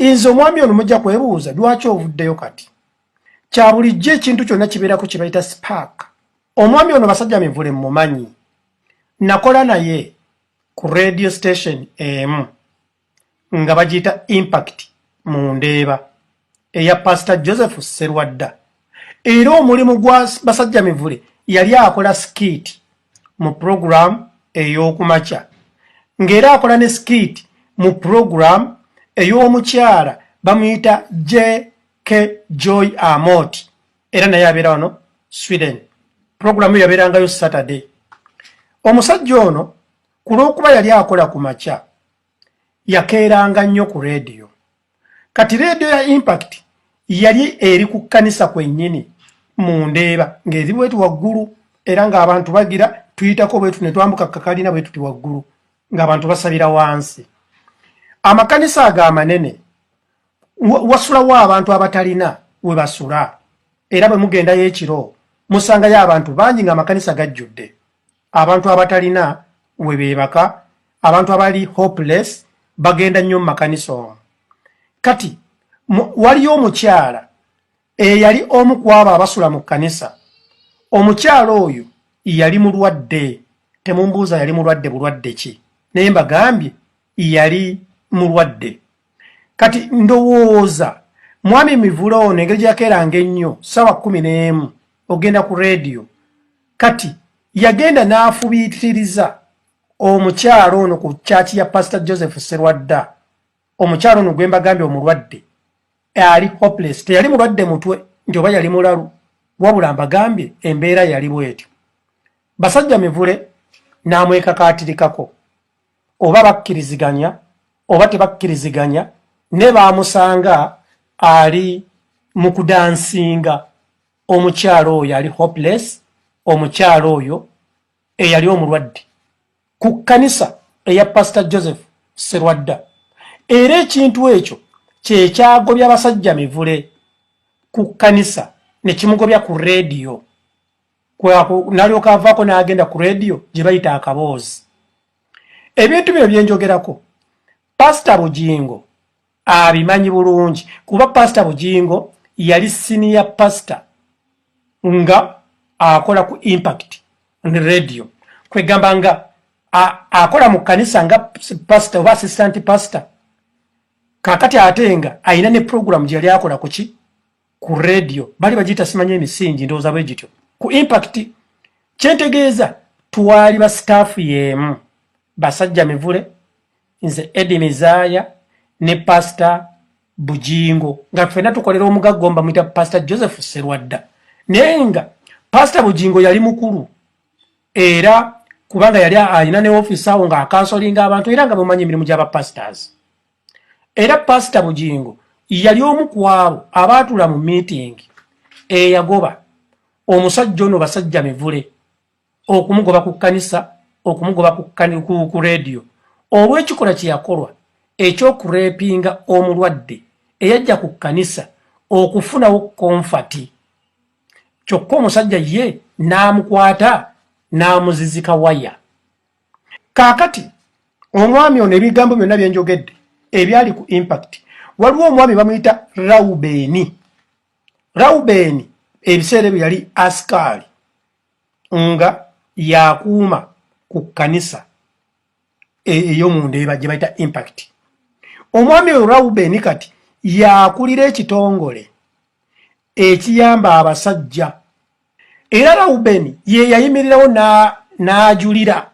Nze omwami ono mujja kwebuuza lwaki ovuddeyo kati. Kya bulijjo ekintu kyonna kibeerako kye bayita spark. Omwami ono Basajja Mivule mmumanyi. Nakola naye ku radio station emu nga bagiyita Impact mu Ndeeba eya Pastor Joseph Sserwadda. Era omulimu gwa Basajja Mivule yali akola skit mu program ey'okumakya ng'era akola ne skit mu program ey'omukyala bamuyita JK Joy Amoti, era naye abeera wano Sweden. Puroguramu yabeerangayo Saturday. Omusajja ono ku lw'okuba yali akola ku makya yakeeranga nnyo ku rediyo. Kati rediyo ya Impact yali eri ku kkanisa kwennyini mu Ndeeba, ng'eri bwetu waggulu, era ng'abantu bagira tuyitako bwetu ne twambuka kakalina bwe tuti waggulu ng'abantu basabira wansi. Amakanisa ago amanene wasulawo abantu abatalina we basula, era bwe mugendayo ekiro musangayo abantu bangi ng'amakanisa gajjudde abantu abatalina we beebaka. Abantu abali hopeless bagenda nnyo mu makanisa omwo. Kati waliyo omukyala eyali omu ku abo abasula mu kkanisa. Omukyala oyo yali mulwadde. Temumbuuza yali mulwadde bulwadde ki, naye mbagambye yali mulwadde. Kati ndowooza mwami Mivule ono engeri gye yakeeranga ennyo ssaawa 11 ogenda ku rediyo, kati yagenda n'afubiitiriza omukyala ono ku church ya Pastor Joseph Serwadda. Omukyala ono gwe mbagambye omulwadde ali hopeless, teyali mulwadde mutwe nti oba yali mulalu, wabula mbagambye embeera yali bwetyo. Basajja Mivule n'amwekakaatirikako, oba bakkiriziganya oba tebakkiriziganya, ne baamusanga ali mu kudansinga omukyalo oyo ali hopeless, omukyalo oyo eyali omulwadde ku kkanisa eya Pastor Joseph Serwadda. Era ekintu ekyo kyekyagobya Basajja Mivule ku kkanisa ne kimugobya ku rediyo, n'alyoka avaako n'agenda ku rediyo gye bayita Akaboozi. Ebintu bino byenjogerako Pasita Bugingo abimanyi bulungi, kuba Pasita Bugingo yali senior pastor nga akola ku Impact Radio, kwegamba nga akola mu kkanisa nga pastor oba assistant pastor. Kakati ate nga ayina ne program gye yali akola kuki ku radio, bali bagiyita simanyi Emisingi, ndowooza bwe gityo, ku Impact. Kyentegeeza twali ba staff y'emu, Basajja Mivule, nze Edi Mizaaya ne Pasita Bugingo, nga ffenna tukolera omugagga omu bamuyita Pasita Joseph Serwadda. Naye nga Pasita Bugingo yali mukulu, era kubanga yali alina ne ofiisi awo ng'akansolinga abantu, era nga mumanyi emirimu gy'abapastors. Era Pasita Bugingo yali omu ku abo abaatula mu meeting eyagoba omusajja ono Basajja Mivule, okumugoba ku kkanisa, okumugoba ku rediyo, olw'ekikolwa kye yakolwa ekyokurepinga omulwadde eyajja ku kkanisa okufunawo comfort, kyokka omusajja ye n'amukwata n'amuzizika waya. Kaakati omwami ono ebigambo byonna byenjogedde ebyali ku Impact, waliwo omwami bamuyita Raubeni. Raubeni ebiseera ebyo yali asikaali nga yakuuma ku kkanisa ey'omundeeba gye bayita Impact. Omwami oyo Raubeni kati yakulira ekitongole ekiyamba abasajja, era Raubeni ye yayimirirawo n'ajulira,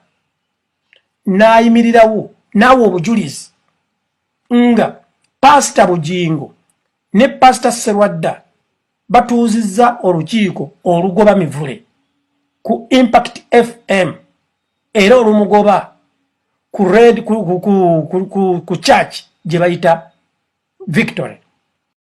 n'ayimirirawo n'awa obujulizi nga Pasita Bugingo ne Pasita Serwadda batuuzizza olukiiko olugoba Mivule ku Impact FM, era olumugoba ku red ku church gye bayita Victory.